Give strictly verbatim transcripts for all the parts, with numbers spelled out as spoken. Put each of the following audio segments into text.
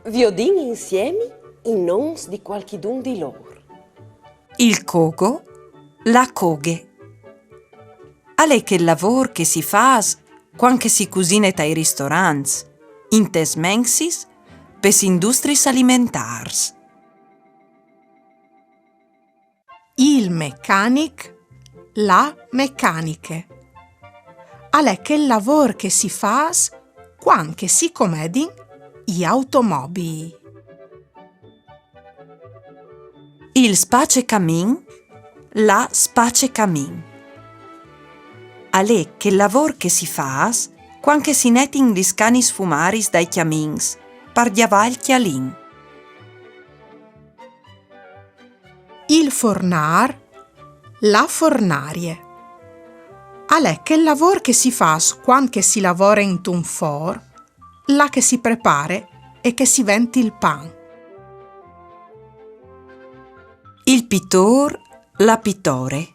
Viodìn insiemi i nons di cualchidun di lôr. Il cogo, la coghe. Al è chel lavôr che si fâs cuant che si cusine tai ristorants, intes mensis, pes industris alimentârs. Il mecanic, la mecaniche. Al è chel lavôr che si fâs cuant che si comedin i automobii. Il spacecamin, la spacecamin. Al è chel lavôr che si fâs cuant che si netin lis canis fumaris dai cjamins, par gjavâ il cjalin. Il fornâr, la fornarie. Al è chel lavôr che si fâs cuant che si lavore intun for, là che si prepare e che si vent il pan. Il pitôr, la pitore.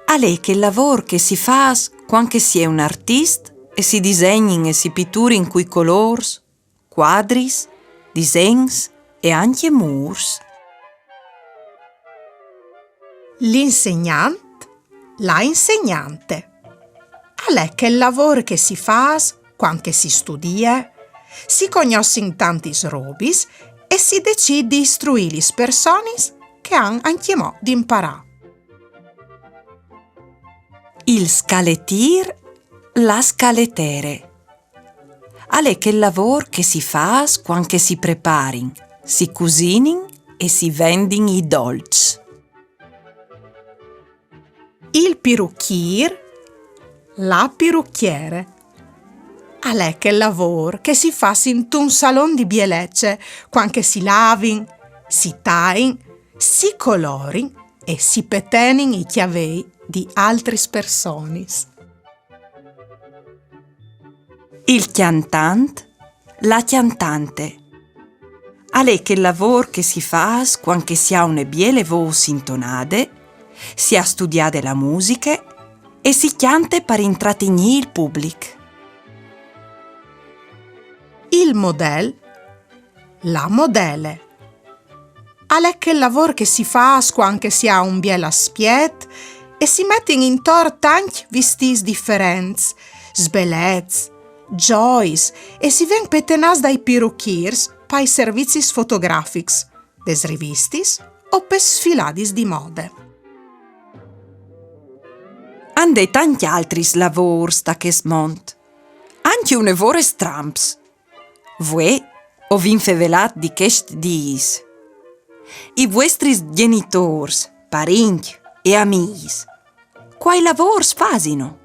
Al è chel lavôr che si fâs cuant che si è un artist e si disegnin e si piturin cui colôrs, cuadris, disens e ancje mûrs. L'insegnant, la insegnante. Al è chel lavôr che si fâs cuant che si studie, si cognossin tantis robis e si decît di istruî lis personis che a àn ancjemò di imparâ. Il scaletîr, la scaletere. Al è chel lavôr che si fâs cuant che si preparin, si cusinin e si vendin i dolçs. Il pirucjîr, la pirucjiere. Al è chel lavôr che si fâs intun salon di bielece, cuant che si lavin, si tain, si colorin e si petenin i cjavei di altris personis. Il cjantant, la cjantante. Al è chel lavôr che si fâs cuant che si à une biele vôs intonade, si à studiade la musiche e si cjante par intratignî il public. Il model, la modele. Al è chel lavôr che si fâs cuant che si à un biel aspiet e si metin intor tancj vistîts diferents, sbelets, gjoiis, e si ven petenâts dai pirucjîrs pai servizis fotografics, des rivistis o pes sfiladis di mode. A 'nd è tancj altris lavôrs ta chest mont, ancje une vore stramps. Vuê o vin fevelât di chescj dîs. I vuestris gjenitôrs, parincj e amîs, cuâi lavôrs fasino?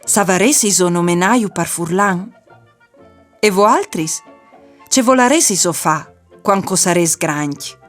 Savaressiso nomenâju par furlan? E voaltris? Ce volaressiso fâ cuant che o sarês grancj?